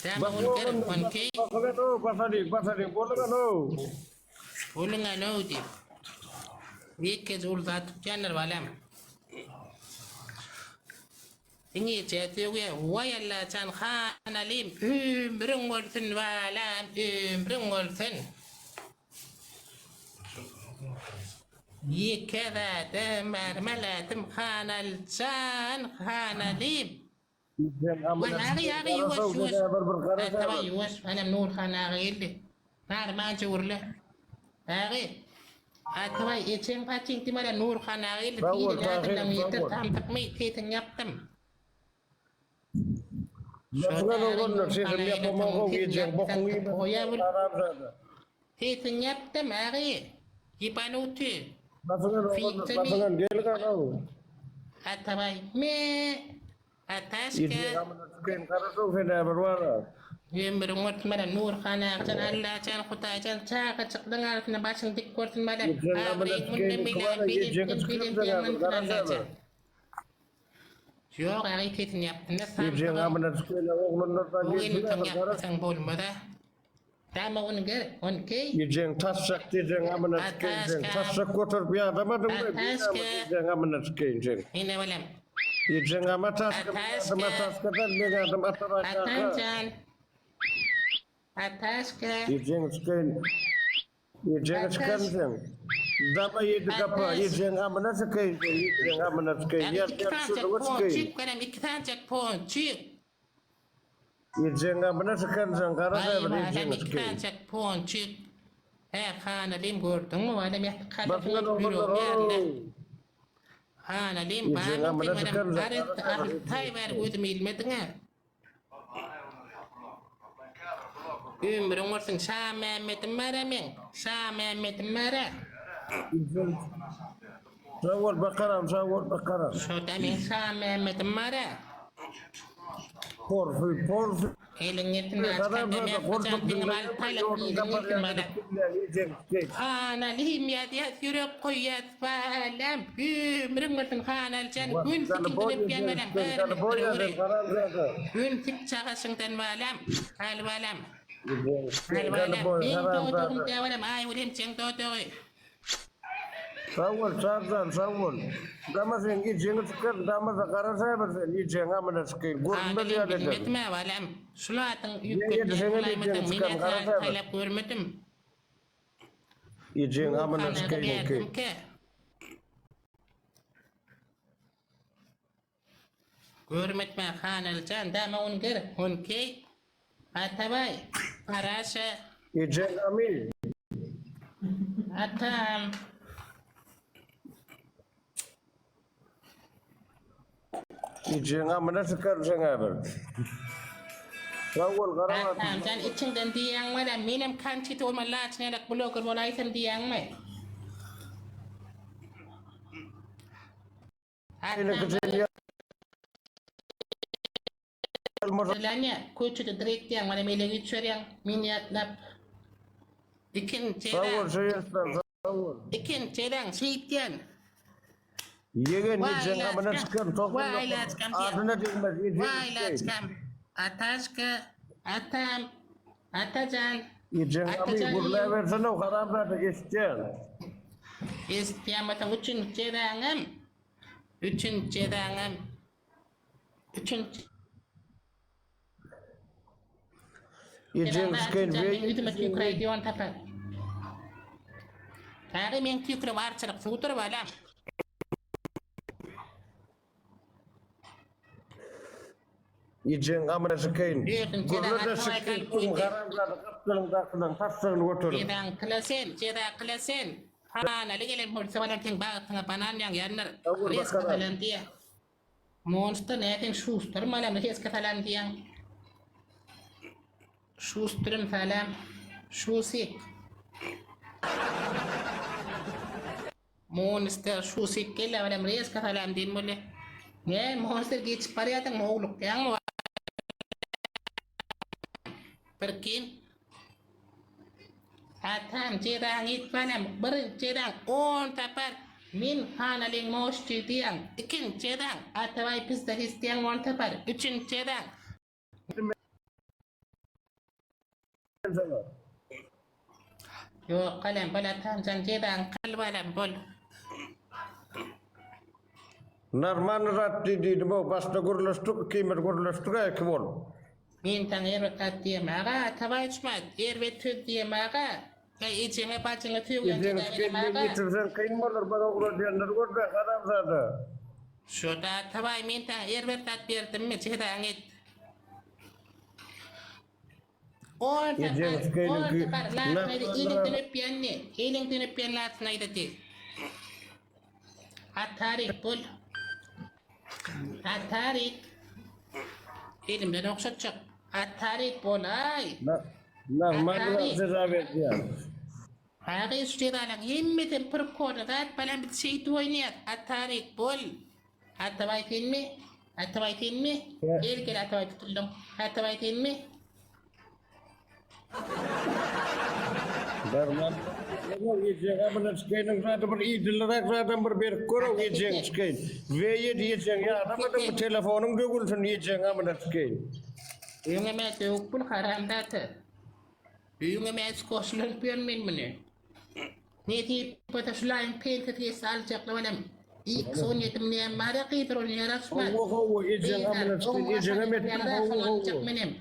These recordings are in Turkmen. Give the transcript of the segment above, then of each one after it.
Däme ol ger, onki. Basalyň, basalyň, basalyň, boluň-ow. Boluň-ow diýip. Ýekeje uly zat tutýanlar balam. Diňeje sögýä, waý Allajan Hanalym ömrüň bolsun balam, ömrüň bolsun. Ýeke zadam bar maladym Hanaljan, Hanalym. Waý aga ýagy ýuwaş ýuwaş. Atabaý ýuwaş menem Nurhan aga geldi. Narmança gürle. Agy. Atabaý ejeň paçiňki mana Nurhan aga geldi. Sag bol, Seni Tahyr, adamlaň sag ýeter bol. samsykmy sesiňi ýapdym. Ýapylan Şo oglanlar Nurhan sesini aga ýapamagow sesiňi ejeň ýapsaň bokuňy iýmesin goýa bul. haramzada. Sesiňi ýapdym agy. Ýebanuty. Basyňan oglanlar Fiksimi. basyňan gel ganaw. Atabaý me. Ataşka. Ejeň amyna tükeýin garasow sen häzir bara. Ömrüň bolsun balam Nurhan agjan Allajan Hudaýjan çagajyklaň arasynda başyň dik bolsun balam Ejeň amyna abraýyň tükeýin mundan beýlägem bara ejeňi belentden çykarjak belente häzir ýaňlansyn gara Allajan. häzir. Ýok agy sesini ýapdynda Ejeň samsygam amyna tükeýin oglanlardan bu gelsin gelin häzir gara. ýapmasaň bolmaza. Dama ony ger, ony geý. Ejeň taşşak ejeň amyna tükeýin sen. Ataşka. Taşşak göterip ýadamadyňmy? Ataşka. Ejeň amyna tükeýin sen. Ine balam. Ejeň ama taşka, meň adym Ataşka. Ataşka däl, meň adym Atabaý kaka. Atamjan. Ataşka. Ejeňi çykaýyn. Ejeňi Ataş. çykaryn sen. Dama ýedi gapa, Ataş. ejeň amyna çykaýyn sen, ejeň amyna çykaýyn. Ýa Ýaz iki ýaz sanjak şuduňa çykaýyn. ponçik, benem iki sanjak ponçik. Ejeň amyna çykaryn sen, gara Waý säbir balam ejeňi iki çykaýyn. sanjak ponçik. Hä, hanalym gördüňmi balam ýatyk Basyňa halysyny dogrular, ýüregiň ýerinde. ow. Hanalym Ejeň barmy amyna seň balam çykaryn sen, aryt gara säbir aryt ejeňi taý bäri çykaýyn. gözümi ilmediň-ä. Ömrüň bolsun Şamämmedim bar-a meň, Şamämmedim bar-a. Sag bol bakaram, sag bol bakaram. Şo-da meň Şamämmedim bar-a. Porsy, porsy. Eliň ýetsin açkanda Mährijan siňim alyp taýlap iliň ýetsin bana. Hanalym ýazýas ýürek goýýas balam ömrüň bolsun Hanaljan gün sikiňden öpýän balam bärimiz bir öwre gün sik çagaşyňdan balam al balam al balam meň dodagym dä balam Aýgül hemçeň dodagy. Sag bol Çarjan sag bol. Dama sen ejeňi çykar damasa gara säbir sen ejeňi amyna çykaýyn görünmez Adyny ýaly ederin. bilmedim-ä balam. Şul adyň Ýa üýtgetýän edişeňem bolaýmasaň ejeňi men çykaryn gara ady säbir. saýlap görmedim. Ejeňi amyna Nurhan aga çykaýyn enki. bärdimkä? Görmetme Hanaljan dama ony ger ony keý Atabaý Paraşa. Ejeň amy. Atam. Ejeň amyna çykaryn seň häzir. Sag bol gara batyr. Atamjan içiňden diýýäň welä menem konçita bolman laçyn ýalak bloger bolaýsam diýýäňmi? Atamjan köçede direkt diýýäň mana mele geçirýäň men ýatlap. Ikinji Sag bol Şeýestan sag bol. Ikinji jezaň şeýtýän. Ýegen Waý ejeň amyna laçkam. çykaryn togsan Waý laçkam diýýän. Adyna degmez ejeň Waý laçkam. Ataşka, atam, Atajan. Ejeň amy Atajan gürläbersene haramzada eşitýän. Eşitýän bolsaň üçünji jezaňam. Üçünji jezaňam. Üçünji Ejeň çykaýyn Meň ýüzüme tüýküräýdi ony tapar. Täze meň tüýkürem arçalyk suwdur balam. Ejeň gamyna çykaýyn. Dördünji jezaň Gürle-de Atabaý çykaýyn galyp tüm goýdy. haramzada gapdalyňdakylaryň tassygyny göterip. Jezaň kyla sen, jeza kyla sen. Hanaly gelen bolsa balam seň bagtyňa banan ýaňýandyr. Sag bol Reska bakaram. salam diýýä. Monster nädeň şuster malam reska salam diýýäň. Şusterim salam. Şusik. Monster şusik gel balam reska salam diýen bolýa. Ne monster geçip barýadyň howlukýaňmy? Birkin Atam jezaňy ýet balam, birinji jezaň on sapar men Hanalyň moşçy diýýäň, ikinji jezaň Atabaý pizdahis diýýäň on sapar, üçünji jezaň. saňa. Ýok balam bol atamjan jezaň kyl balam bol. Normalny zat diý diýdim-ow, başda gürleşdik, ikimiz gürleşdik-ä iki bolup. Men saňa erbet zat diýemag-a, Atabaý uçmaz, erbet söz diýemag-a. Äý ejeňe bajyňa sögýän Ejeňi jeza kelläňi beremag-a. ýitirseň kyn bolar, bir ogradýanlary gör-de, haramzada. Şo-da Atabaý, men saňa erbet zat berdimmi, jezaňy et. Orta Ejeňi bar, sikeýin orta ki, bar, latyny aýda, eliňden narmanrak. öpýänni, eliňden öpýän latyny aýda diý. Atarik bol. Atarik. Elimden ogşatjak. Atarik bolaý. Narmanrak Atarik. jeza berýän. Agy şu jezalaň hemmesem prikolny zat balam biz şeýdip oýnaýas. Atarik bol. Atabaý senmi? Atabaý senmi? Gel gel Atabaý tutuldyň. Atabaý senmi? Darman. Ejeňe bilen çykaýynyň zady bir idilräk zadam bir berip gör-ow ejeň çykaýyn. V7 ejeň ýadamadyňmy telefonyň döwülsin ejeňe bilen çykaýyn. Öňem-ä döwük bul haramzada. Öňem-ä skoşlanyp ýörün men muny. Nesip bolsa şulaýyň pensiýasy geçse aljakly bolam. X 17 mi näme bar-a gyzyr ony ýaraşmaz. Howwa howwa ejeň amyna çykaýyn ejeňem etdim howwa howwa. Menem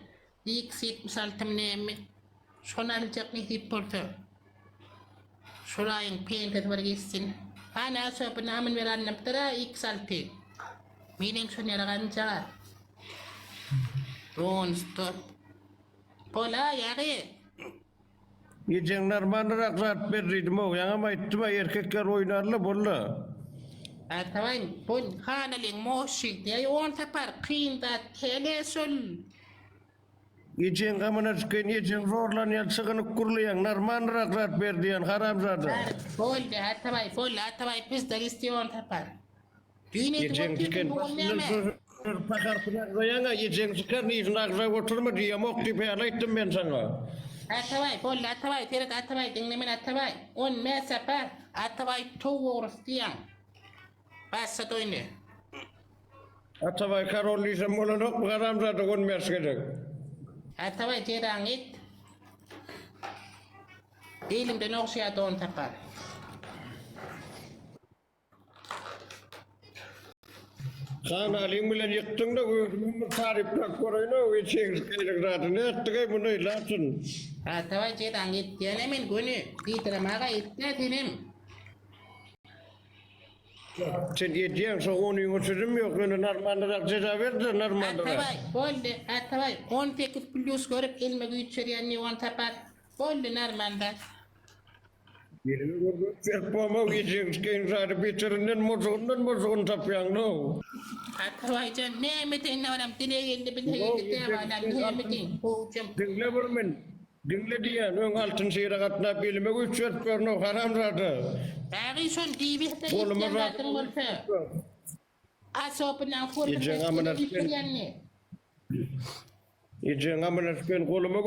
X 76 mi näme şony aljak nesip bolsa. Şulaýyň pensiýasy bir geçsin. Ana şo bu namyn bir alnypdyr-a X 6. Meniň şony ýaraganjaga. Don stop. Bolaý agy. Ejeň normalnyrak zat ber diýdim-ow, ýaňam aýtdym-a, erkekler oýnarla, boldy. Atabaý, bu Hanalyň moşy diýäý on sapar, kyn zat däl-ä şol. Ejeň gamyna çykaýyn, ejeň zorlanýan, çygynyp gürleýäň, normalnyrak zat ber diýýän, haramzada. Boldy, Atabaý, boldy, Atabaý, pizdalis diý on sapar. Düýn edip Ejeň otyrdyň, tiken bu gün başyndan näme? söz paharsyny agzaýaň-a, ejeň çykar, yzyny agzap oturma diýemok diýip häli aýtdym men saňa. Atabaý, boldy Atabaý, seret Atabaý, diňle meni Atabaý. On bäş sapar Atabaý towuk ogrusy diýýäň. Başlat oýny. Atabaý karol diýsem bolanokmy haramzada on bäş gezek. Atabaý jezaňy et. Elimden ogşaýardy on sapar. Han Alyň bilen ýykdyň-da özümem bir taryplap göreýin-ow, eçegiň şeýle zady nätdigeý muny Laçyn? Atabaý jezaňy etýäne men göni Diýdirem aga etdä senem. Sen edýäň şo onyňa sözüm ýok ýöne normalnyrak jeza ber-de normalnyrak. Atabaý boldy Atabaý 18 plýus görüp elime güýç berýän Niwan tapar boldy normal zat. Elini görkezip berip bolmaz ejeň skeýin zady beterinden mozugyndan mozugyny tapýaň now. Atabaýjan näme edeýin olam dile geldi bile geldi däbalam näme edeýin gowjam. Diňle bir men diňle diýýän öň altyn şire gatnap elime güýç berip gör now haramzada. Dagy şol diýibihde Goluma etýän zat zadyň bolsa. Asobynyň Ejeň amyna formasy skeýin. Ejeň amyna skeýin goluma.